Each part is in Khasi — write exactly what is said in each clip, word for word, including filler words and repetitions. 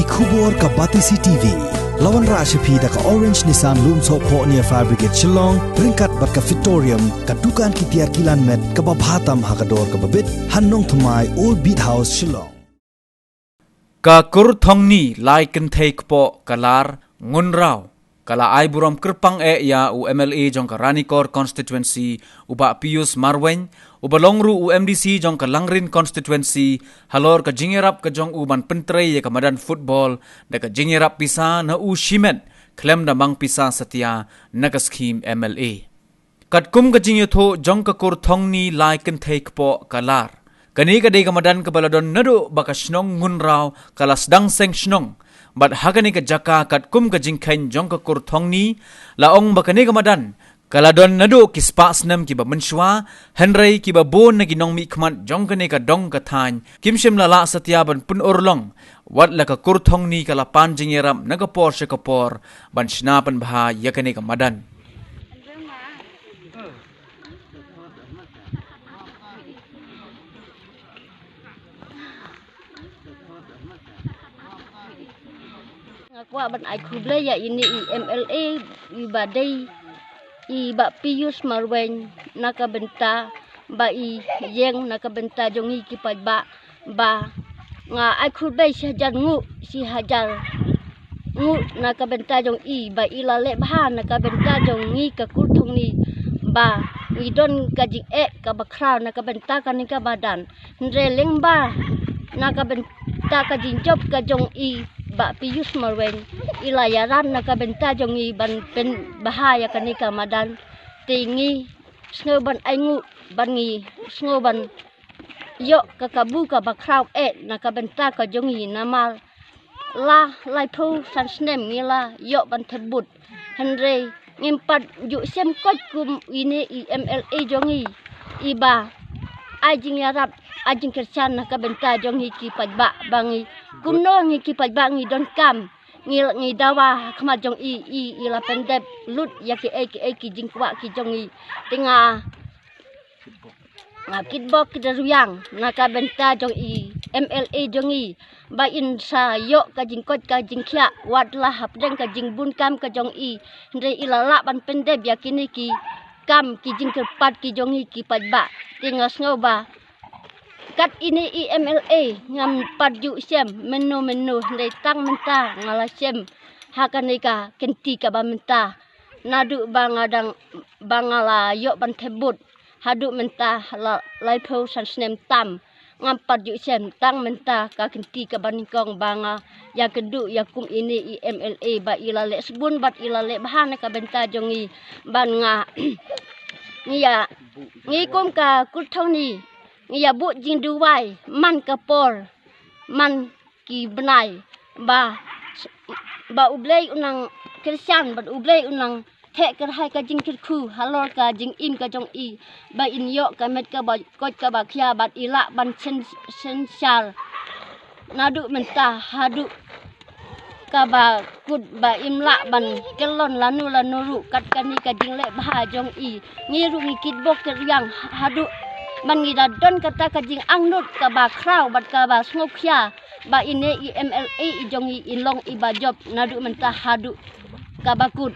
Khubor ka Batesi T V. La wanrah sha phi da ka Orange Nissan Lumsohphoh near Fire Brigade Shillong, ryngkat bad ka Fitorium, ka dukan ki tiar kilan met kaba bha tam ha ka dor kaba bit, ha Nongthymmai, Old Beat House, Shillong. Ka Kur Thongni Lai Kynthei Kpoh Kalar Ngunraw ka la ai burom kyrpang eh ïa u M L A jong ka Ranikor Constituency, u Bah Pius Marwein, uba long ruh u M D C jong ka Langrin Constituency, halor ka jingïarap ka jong u ban pyntrei ïa ka madan football da ka jingïarap pisa na u shimet, khlem da mang pisa satia na ka skhim M L A. Katkum ka jingïathuh jong ka Kur Thongni Lai Kynthei Kpoh Kalar, kane ka dei ka madan kaba la don naduh ba ka shnong Ngunraw ka la sdang seng shnong. Bad ha kane ka jaka, katkum ka jingkheiñ jong ka Kur Thongni, la ong ba kane ka madan ka la don naduh ki spah snem kiba mynshuwa, hynrei kiba bun na ki nongmihkhmat jong kane ka dong ka thaiñ kim shym la lah satia ban pynurlong wat la ka Kur Thongni ka la pan jingïarap na ka por sha ka por ban shna pynbha ïa kane ka madan. Nga kwah ban ai khublei ïa ine i M L A, i ba dei i Bah Pius Marwein, na ka bynta ba i ïeng na ka bynta jong i ki paidbah. Ba nga ai khublei shi hajar nguh, shi hajar nguh na ka bynta jong i ba i la leh bha na ka bynta jong ngi ka Kur Thongni, ba ngi don ka jingeh kaba khraw na ka bynta kane ka madan. Hynrei lyngba na ka bynta ka jingjop ka jong i Bah Pius Marwein, i la ïarap na ka bynta jong i ban pynbha ïa kane ka madan. Te ngi sngew ban ai nguh, ban ngi sngew ban ïoh ka kabu kaba khraw eh na ka bynta ka jong i, namar la laiphew san snem ngi la ïoh ban thep vote. Hynrei ngim pat ju shem koit kum ine i M L A jong i, i ba ai jingïarap, ai jingkyrshan na ka bynta jong i ki paidbah ba ngi. Kumno ngi ki paidbah ngi donkam, ngi, ngi dawa ha khmat jong i, i, i la pyndep lut ïa kiei kiei ki jingkwah ki jong i. Te nga nga kitbok kitrwiang na ka bynta jong i M L A jong i, ba in sa ïoh ka jingkoit ka jingkhiah wat la hapdeng ka jingbun kam ka jong i. Hynrei i la lah ban pyndep ïa kine ki kam ki jingkyrpad ki jong i ki paidbah. Te nga sngew ba kat ine i M L A ngam pat ju shem mynno mynno, hynrei tang mynta nga la shem ha kane ka kynti kaba mynta. Naduh ba nga dang, ba nga la ïoh ban thep vote haduh mynta la laiphew san snem tam, ngam pat ju shem. Tang mynta ka kynti kaba nyngkong ba nga ïakynduh ïa kum ine i M L A ba i la leh sbun bad i la leh bha na ka bynta jong i. Ban nga ngi ïa, ngi kum ka Kur Thongni ngi ïa buh jingduwai man ka por man ki bnai, ba, ba U Blei u nang kyrshan, ba U Blei u nang theh kyrhai ka jingkyrkhu halor ka jingim ka jong i, ba in ïoh ka met kaba koit kaba khia bad i lah ban shen, shen shar. Naduh mynta haduh kaba kut ba im lah ban kyllon lano lano ruh kat kane ka jingleh bha jong i. Ngi ruh ngi kitbok kitrwiang haduh ban ngi da don kata ka jingangnud kaba khraw bad kaba sngewkhia ba ine i M L A i jong i in long i ba jop naduh mynta haduh kaba kut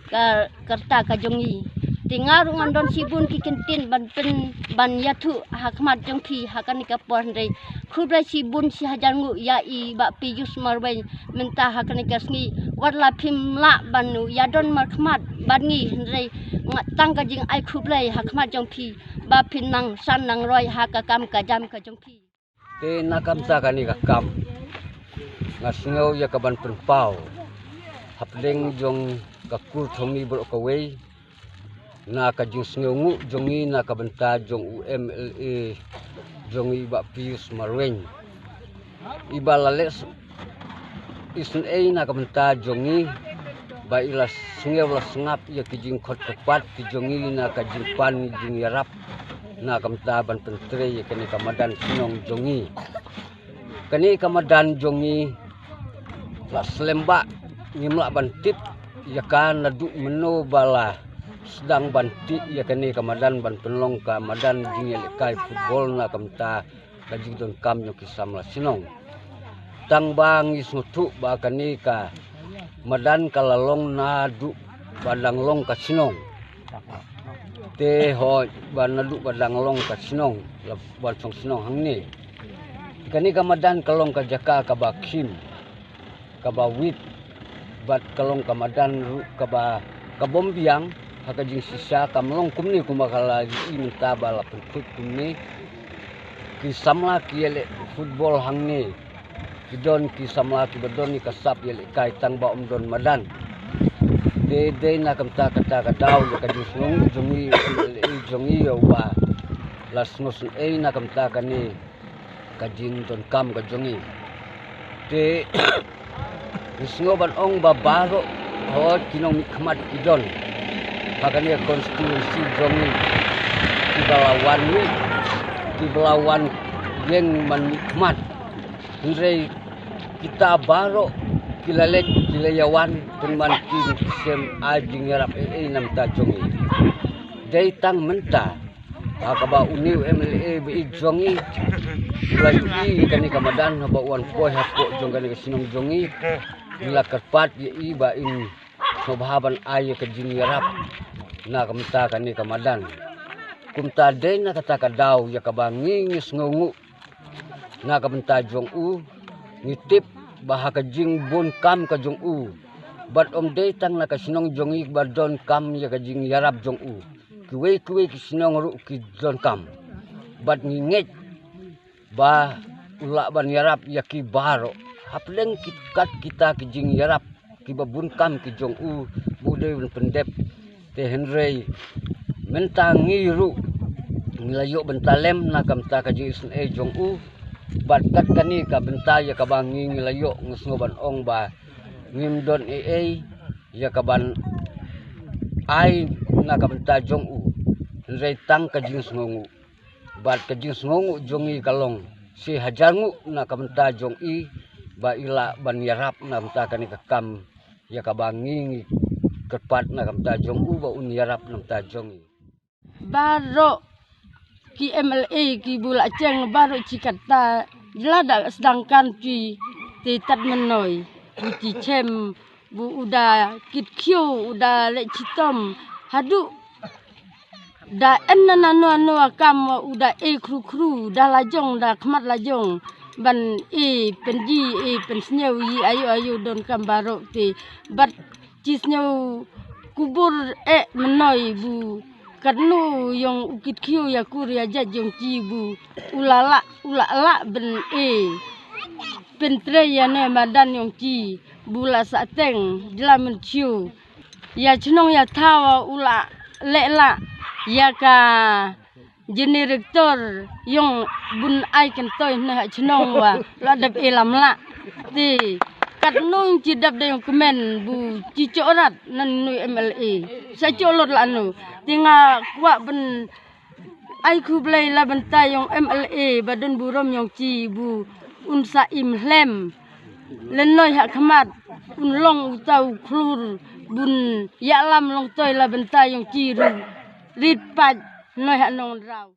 ka, ka rta ka jong i. Te nga ruh ngan don shibun ki kyntien ban pyn, ban ïathuh ha khmat jong phi ha kane ka por, hynrei khublei shibun shi hajar nguh ïa i Bah Pius Marwein mynta ha kane ka sngi. Wat la phim lah ban ïa don markhmat bad ngi, hynrei nga tang ka jingai khublei ha khmat jong phi ba phin nang san nang roi ha ka kam ka jam ka jong phi. Te na ka bynta kane ka kam nga sngew ïa ka ban pynpaw hapdeng jong ka Kur Thongni baroh kawei, na ka jingsngewnguh jong i na ka bynta jong u M L A jong i Bah Pius Marwein, i ba la leh isynei na ka bynta jong i, ba i la sngew la sngap ïa ki jingkhot kyrpad ki jong i na ka jingpan jingïarap na ka bynta ban pyntrei ïa kane ka madan shnong jong i. Kane ka madan jong i la slem bha, ngim lah ban tip ïa ka naduh mynno ba la sdang ban tih ïa kane ka madan ban pynlong ka madan jingïalehkai football na ka bynta ka jingdonkam jong ki samla shnong. Tang ba ngi sngewthuh ba kane ka madan ka la long naduh ba dang long ka shnong. Te hooid, ba naduh ba dang long ka shnong, la ban shong shnong hangne. Kane ka madan ka long ka jaka kaba khim, kaba wit, bad ka long ka madan ruh kaba, ka bym biang ha ka jingshisha. Kam long kumne kumba ka la ïohi mynta ba la pynthut kumne. Ki samla ki ïaleh football hangne, ki don ki samla kiba don ïa ka sap ïalehkai tang ba ym don madan. Te dei na ka bynta kata ka daw ïa ka jingsngew jong ngi, jong ngi ïa uba la sngewsynei na ka bynta kane ka jingdonkam ka jong ngi. Te ngi sngew ban ong ba baroh, hooid, ki nongmihkhmat ki don ha kane ka constituency jong ngi, kiba la wan mih, kiba la wan ïeng ban mihkhmat. Hynrei kita baroh ki la leit, ki la ïawan, tang ban kin shem ai jingïarap ei ei na ka bynta jong ngi. Dei tang mynta ha kaba une u MLA ba ïeit jong ngi u la ïohi ïa kane ka madan haba u wan poi hapoh jong kane ka shnong jong ngi, ngi la kyrpad ïa i ba in sngewbha ban ai ïa ka jingïarap na ka bynta kane ka madan. Kumta dei na kata ka daw ïa kaba ngi, ngi sngewnguh na ka bynta jong u. Ngi tip ba ha ka jingbun kam ka jong u, bad ym dei tang na ka shnong jong ngi ba donkam ïa ka jingïarap jong u, kiwei kiwei ki shnong ruh ki donkam. Bad ngi ngeit ba u lah ban ïarap ïa ki baroh hapdeng ki, kat kita ki jingïarap kiba bun kam ki jong u, ba u dei ban pyndep. Te hynrei mynta ngi ruh ngi la ïoh bynta lem na ka bynta ka jingisynei jong u. Bad kat kane ka bynta ïa kaba ngi, ngi la ïoh, ngi sngew ban ong ba ngim don ei ei ïa kaban ai na ka bynta jong u, hynrei tang ka jingsngewnguh. Bad ka jingsngewnguh jong ngi ka long shi hajar nguh na ka bynta jong i, ba i lah ban ïarap na ka bynta kane ka kam ïa kaba ngi, ngi kyrpad na ka bynta jong u ba un ïarap na ka bynta jong ngi. Baroh ki MLA kiba la cheng baroh shi katta, lada sdang kan shi te tad mynno u shi shem, ba u da kit khiew, u da leh shitom haduh da en na nano nano kam, u da e khru khru, da lajong, da khmat lajong ban e pynji, e pynsngew ïa i aïu aïu donkam baroh te. Bad shi sngewkubur eh mynno ba katno ïong u kit khiew ïa kur ïa jait ïong shi ba u la lah, u la lah ban e pyntrei ïa ne madan ïong shi ba u la sah teng jylla mynsiew. Ïa chnong ïa thaw u la leh lah ïa ka generator ïong bun ai kyntoi ne ha chnong wa la dep e lam lah. Te katno ïong shi dap da ïong kmen ba shi chorat nan nui MLA. Sa cholot la no. Te nga kwah ban ai khublei la bynta ïong MLA ba don burom ïong shi ba un sa im hlem. Lyngnoi ha khmat un long uta u khlur bun ïalam long toi la bynta ïong shi ruh. Rit pat noi ha nong raw.